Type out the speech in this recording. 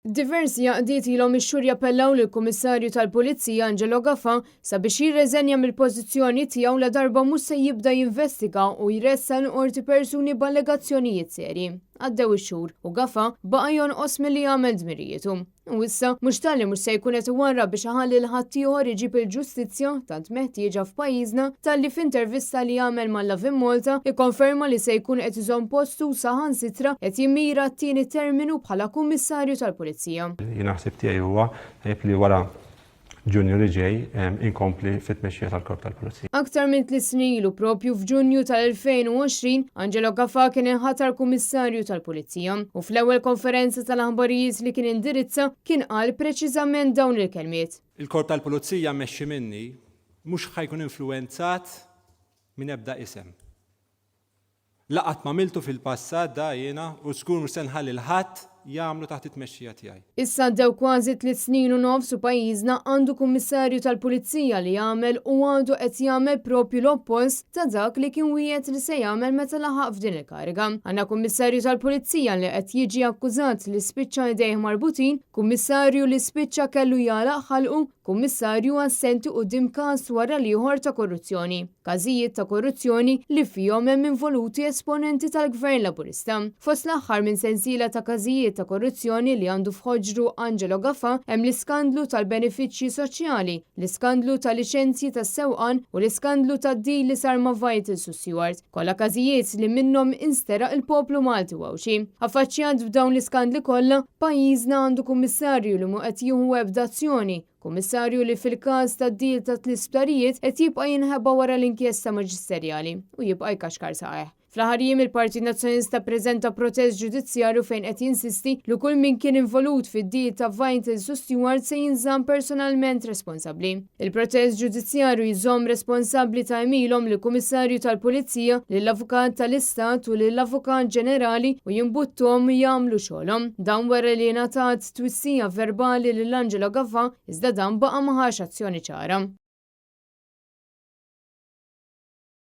Diversi għaqdiet ilhom ix-xhur jappellaw lill-Kummissarju tal-Pulizija Angelo Gafà sabiex jirreżenja mill-pożizzjoni tiegħu ladarba mhux se jibda jinvestiga u jressaq l-Qorti persuni b'allegazzjonijiet serji. Għaddew ix-xhur u Gafà baqa' jonqos milli jagħmel dmirijietu. U issa, mhux talli mhux se jkun qed iwarrab biex iħalli 'l ħaddieħor iġib il-ġustizzja tant meħtieġa f'pajjiżna, talli f'intervista li għamel ma' Lovin Malta ikkonferma li se jkun qed iżomm postu u saħansitra qed jimmira għat-tieni terminu bħala Kummissarju tal-Pulizija. Jiena ħsieb tiegħi huwa tajjeb li wara Ġunju li ġej inkompli fit-tmexxija tal-Korp tal-Pulizija. Aktar minn tliet snin ilu, proprju f'Ġunju tal-2020, Angelo Gafà kien inħatar Kummissarju tal-Pulizija u fl-ewwel konferenza tal-aħbarijiet li kien indirizza kien qal preċiżament dawn il-kelmiet. Il-Korp tal-Pulizija mmexxi minni mhux ħa jkun influwenzat minn ebda isem. La qatt m'għamiltu fil-passat da jiena u żgur mhux se nħalli 'l ħadd jagħmlu taħt it-tmexxija tiegħi. Issa għaddew kważi tliet snin u nofs u pajjiżna għandu Kummissarju tal-Pulizija li għamel u għadu qed jagħmel proprju l-oppost ta' dak li kien wiegħed li se jagħmel meta laħaq f'din il-kariga. Għandna Kummissarju tal-Pulizija li qed jiġi akkużat li spiċċa idejh marbutin, Kummissarju li spiċċa kellu jagħlaq ħalqu, Kummissarju assenti quddiem każ wara l-ieħor ta' korruzzjoni, każijiet ta' korruzzjoni li fihom hemm involuti esponenti tal-Gvern Laburista. Fost l-aħħar minn sensiela ta' każijiet ta' korruzzjoni li għandu f'ħoġru Angelo Gafà hemm l-iskandlu tal-benefiċċji soċjali, l-iskandlu ta' liċenzji tas-sewqan u l-iskandlu tad-deal li sar ma' Vitals u Steward. Kollha każijiet li minnhom insteraq il-poplu Malti u Għawdxi. Affaċċjat b'dawn l-iskandli kollha, Pajjiżna għandu Kummissarju li mhu qed jieħu ebda azzjoni, Kummissarju li fil-każ tad-deal ta' tl-isptarijiet qed jibqa' jinħeba wara l-inkjesta maġisterjali u jibqa' jkaxkar saqajh. Fl-aħħar jiem il-Partit Nazzjonalista ppreżenta protest ġudizzjarju fejn qed jinsisti li kull min kien involut fid-deal ta' Vitals u Steward se jinżamm personalment responsabbli. Il-protest ġudizzjarju jżomm responsabbli ta' għemilhom lill-Kummissarju tal-Pulizija, lill-Avukat tal-Istat u lill-Avukat Ġenerali u jimbutthom jagħmlu xogħolhom. Dan wara li ngħatat twissija verbali lil Angelo Gafà iżda dan baqa' ma ħax azzjoni ċara.